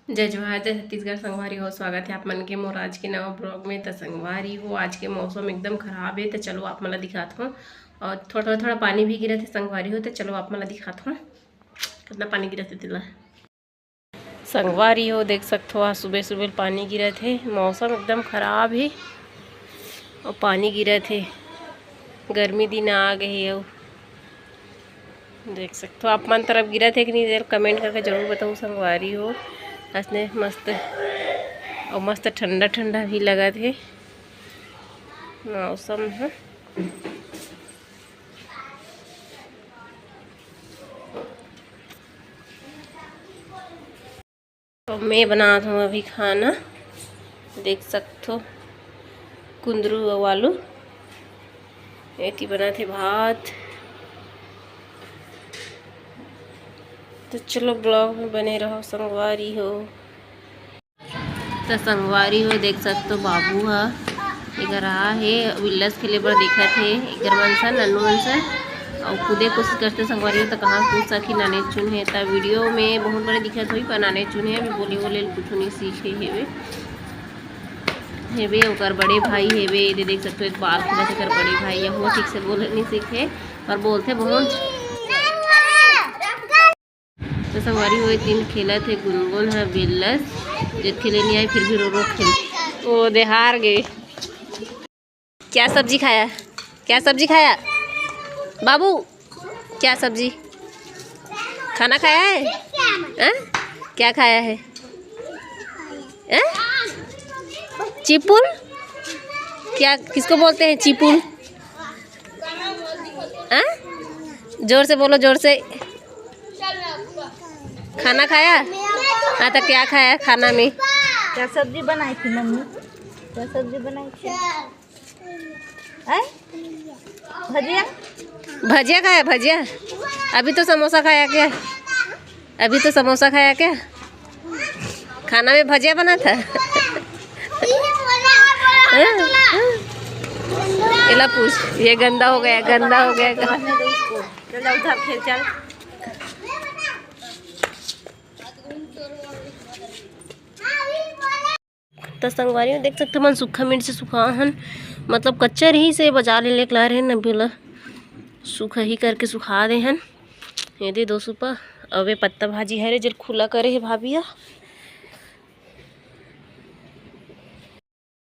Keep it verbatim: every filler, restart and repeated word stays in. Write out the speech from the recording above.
जय जोहार, जय छत्तीसगढ़ संगवारी हो, स्वागत है आप मन के मोर आज के नवा ब्लॉग में। त संगवारी हो, आज के मौसम एकदम खराब है, त चलो आप मन ला दिखात हूँ। और थोड़ा थोड़ा थोड़ा पानी भी गिरत है संगवारी हो, त चलो आप मन ला दिखात हूँ कितना पानी गिरत है तेला। संगवारी हो, देख सकत हो, आज सुबह सुबह पानी गिरत है, मौसम एकदम खराब है और पानी गिरत है। गर्मी दिन आ गए है। और देख सकत हो, आप मन तरफ गिरत है कि नहीं, जरा कमेंट करके जरूर बताओ संगवारी हो। असने मस्त और मस्त ठंडा ठंडा भी लगत है मौसम है। तो मैं बनात हूँ अभी खाना, देख सकत हो, कुंदरू अउ आलू। एती बनात हे भात। तो चलो, ब्लॉग में बने रहो संगवारी हो। तो संगवारी हो, देख सकत हो, बाबू ह एकर आ हे, विल्लस खेले बर देखत हे, एकर मन सन, नन्नू मन सन, अउ खुदे कोशिश करते संगवारी हो, तो कहाँ कूद सकही, नाने चुन हे। त वीडियो में बहुत बड़े दिखत होही, पर नाने चुन हे, अभी बोले बोले कुछ नहीं सीखे हेवे। हेवे ओकर बड़े भाई हेवे, एदे देख सकत हो, एक बाल खुलत हे एकर बड़े भाई, यहू ठीक से बोले नहीं सीखे, पर बोलथे बहुत। तो संगवारी हो, ए तीन खेलत हे गुनगुन ह बिल्लस, जे खेले नहीं आए फिर भी रो रो खेल। ओ दे हार गए। क्या सब्जी खाया? क्या सब्जी खाया बाबू? क्या सब्जी? खाना खाया है? हैं? क्या खाया है? हैं? चिपुल? क्या, किसको बोलते हैं चिपुल? हैं? जोर से बोलो, जोर से। खाना खाया? हाँ, तो क्या खाया खाना में? क्या सब्जी बनाई थी मम्मी? क्या सब्जी बनाई थी? हैं? भजिया? भजिया खाया, भजिया? अभी तो समोसा खाया क्या? अभी तो समोसा खाया क्या? खाना में भजिया बना था। हाँ, हाँ। एला पूछ, ये गंदा हो गया, गंदा हो गया कहा। चल, उधर खेल, चल। त संगवारी हो, देख सकत हो, मन सूखा मिर्च सुखा हन, मतलब कच्चा रहिस हे, बजार ले लेके लाए रहेन, अभी ओला सूखा ही करके सुखा दे हन। ये दे दो सुपा। अब ये पत्ता भाजी हरे, जेल खुला करे हे भाभी ह,